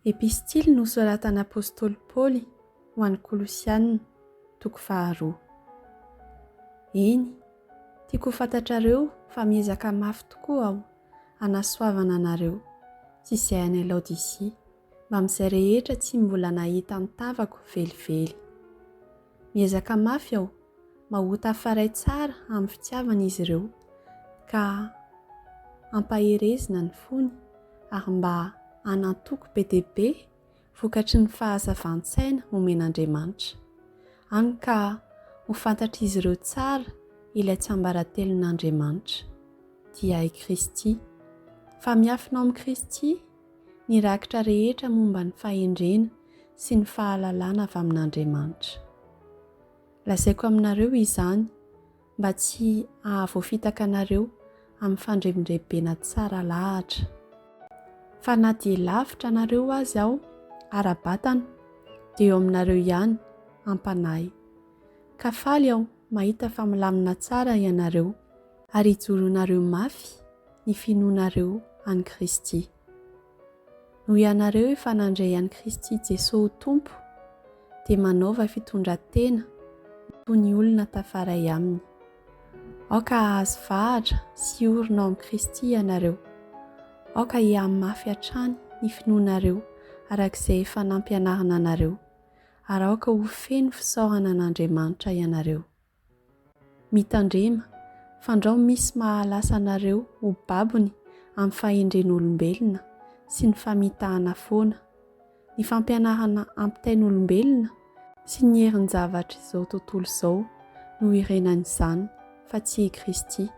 Epistily nosoratan'ny apostoly Paoly ho an'ny Kolosiana, toko faharoa. Eny, tiako ho fantatrareo fa miezaka mafy tokoa aho hanasoavana anareo sy izay any Laodisia, mbamin'izay rehetra tsy mbola nahita ny tavako velively. Miezaka mafy aho mba ho tafaray tsara amin'ny fitiavana izy ireo, ka hampaherezina ny fony ary mba hanan-toky be dia be vokatry ny fahazavan-tsaina omen'Andriamanitra, hany ka ho fantatr'izy ireo tsara ilay tsiambaratelon'Andriamanitra, dia i Kristy. Fa miafina ao amin'i Kristy ny rakitra rehetra momba ny fahendrena sy ny fahalalana avy amin'Andriamanitra. Lazaiko aminareo izany mba tsy hahavoafitaka anareo amin'ny fandrebindrebena tsara lahatra. Fa na dia lavitra anareo aza aho ara-batana, dia eo aminareo ihany am-panahy. Ka faly aho mahita fa milamina tsara ianareo, ary ijoroanareo mafy ny finoanareo an'i Kristy. Noho ianareo efa nandray an'i Kristy Jesoa ho Tompo, dia manaova fitondran-tena toy ny olona tafaray aminy. Aoka hahazo vahatra sy hiorina ao amin'i Kristy ianareo. Aoka hihamafy hatrany ny finoanareo araka izay efa nampianarina anareo, ary aoka ho feno fisaorana an'Andriamanitra ianareo. Mitandrema, fandrao misy mahalasa anareo ho babony amin'ny fahendren'olombelona sy ny famitahana foana, ny fampianarana ampitain'olombelona sy ny herin-javatr'izao tontolo izao no irenan'izany fa tsy i Kristy.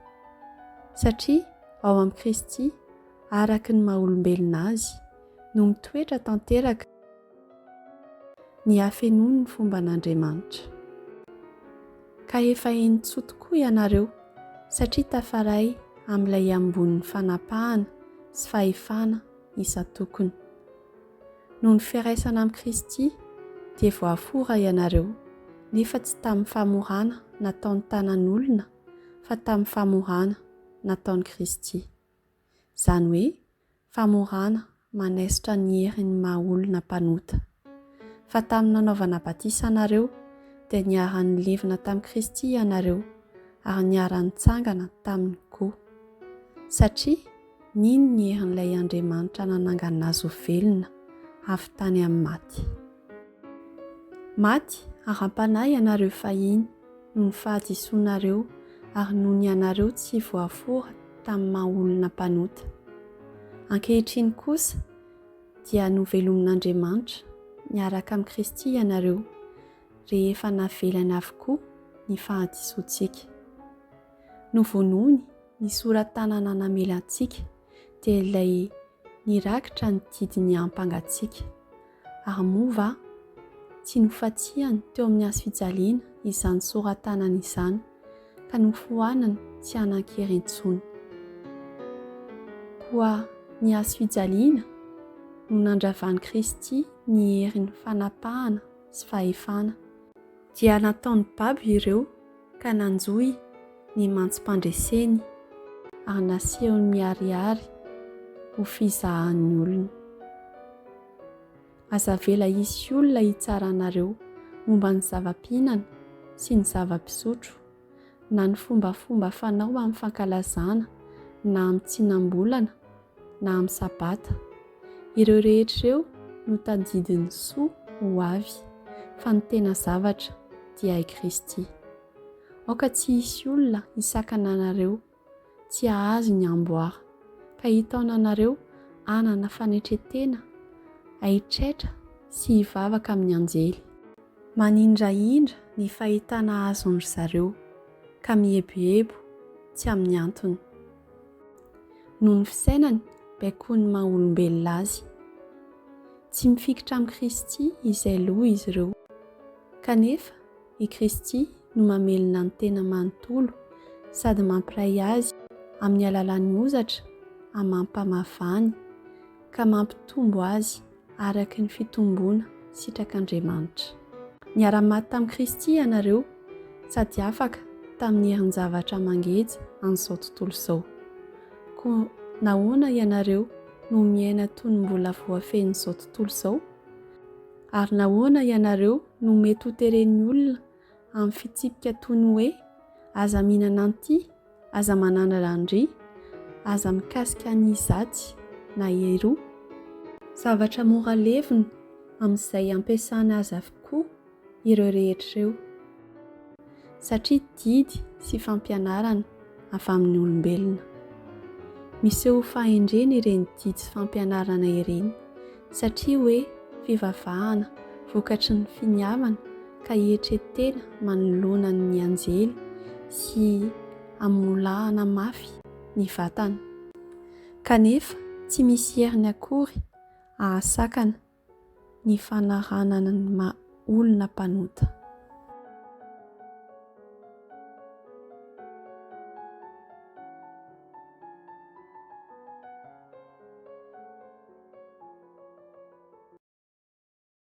Satria ao amin'i Kristy, araka ny maha-olombelona Azy, no mitoetra tanteraka, Ny hafenoany ny fomban'Andriamanitra. Ka efa henin-tsoa tokoa ianareo, satria tafaray amin'ilay ambonin'ny fanapahana sy fahefana isan-tokony. Noho ny firaisana amin'i Kristy dia voafora ianareo, nefa tsy tamin'ny famorana nataon'ny tanan'olona, fa tamin'ny famorana nataon'i Kristy. Izany hoe famorana manaisotra ny herin'ny maha olona mpanota. Fa tamin'ny nanaovana batisa anareo dia niara-nilevina tamin'i Kristy ianareo ary niara-nitsangana taminy koa. Satria nino ny herin'ilay Andriamanitra nanangana azy ho velona avy tany amin'ny maty. Maty ara-panahy ianareo fahiny noho ny fahadisoanareo ary noho ny ianareo tsy voafora tamin'ny maha olona mpanota. Ankehitriny kosa dia novelomin'Andriamanitra miaraka amin'i Kristy ianareo rehefa navelany avokoa ny fahadisoantsika. Novonoiny ny sora-tanana namela antsika dia ilay nirakitra ny didy niampangantsika. Ary moa va tsy nofatsihany teo amin'ny hazo fijaliana izany sora-tanana izany ka nofoanany tsy hanan-kery intsony? Koa ny hazo fijaliana no nandravan'i Kristy ny herin'ny fanapahana sy fahefana. Dia nataony babo ireo ka nanjohy ny mantsom-pandreseny ary nasehony miharihary ho fizahan'ny olona. Aza avela hisy olona hitsara anareo momba ny zava-pihinana sy ny zava-pisotro, na ny fombafomba fanao amin'ny fankalazana, na amin'ny tsinam-bolana, na amin'ny Sabata. Ireo rehetra ireo no tadidin'ny soa ho avy, fa ny tena zavatra dia i Kristy. Aoka tsy hisy olona hisakana anareo tsy hahazo ny amboara, ka hitaona anareo hanana fanetren-tena haitraitra sy hivavaka amin'ny anjely. Manindrahindra ny fahitana azon-dry zareo, ka mieboebo tsy amin'ny antony. Noho ny fisainany baikoin'ny maha olombelona azy. Tsy mifikitra amin'i Kristy izay loha izy ireo. Kanefa, I Kristy no mamelona ny tena manontolo sady mampiray azy amin'ny alalan'ny hozatra amam-pamavany ka mampitombo azy araka ny fitomboana sitrak'Andriamanitra. Niara-maty tamin'i Kristy ianareo sady afaka tamin'ny herin-javatra mangeja an'izao tontolo izao. Koa nahoana ianareo. no miaina toy ny mbola voafehin'izao tontolo izao? Ary nahoana ianareo no mety hoteren'ny olona amin'ny fitsipika toy ny hoe aza mihinana an'ity, aza manandrana an'ry, aza mikasika an'izatsy na eroa? Zavatra mora levona amin'izay ampiasana azy avokoa ireo rehetra ireo, satria didy sy fampianarana avy amin'ny olombelona. Miseho ho fahendrena ireny didy sy fampianarana ireny, satria hoe fivavahana vokatry ny finiavana ka hietren-tena manoloana ny anjely sy hamolahana mafy ny vatana. Kanefa tsy misy heriny akory hahasakana ny fanaranana ny maha olona mpanota.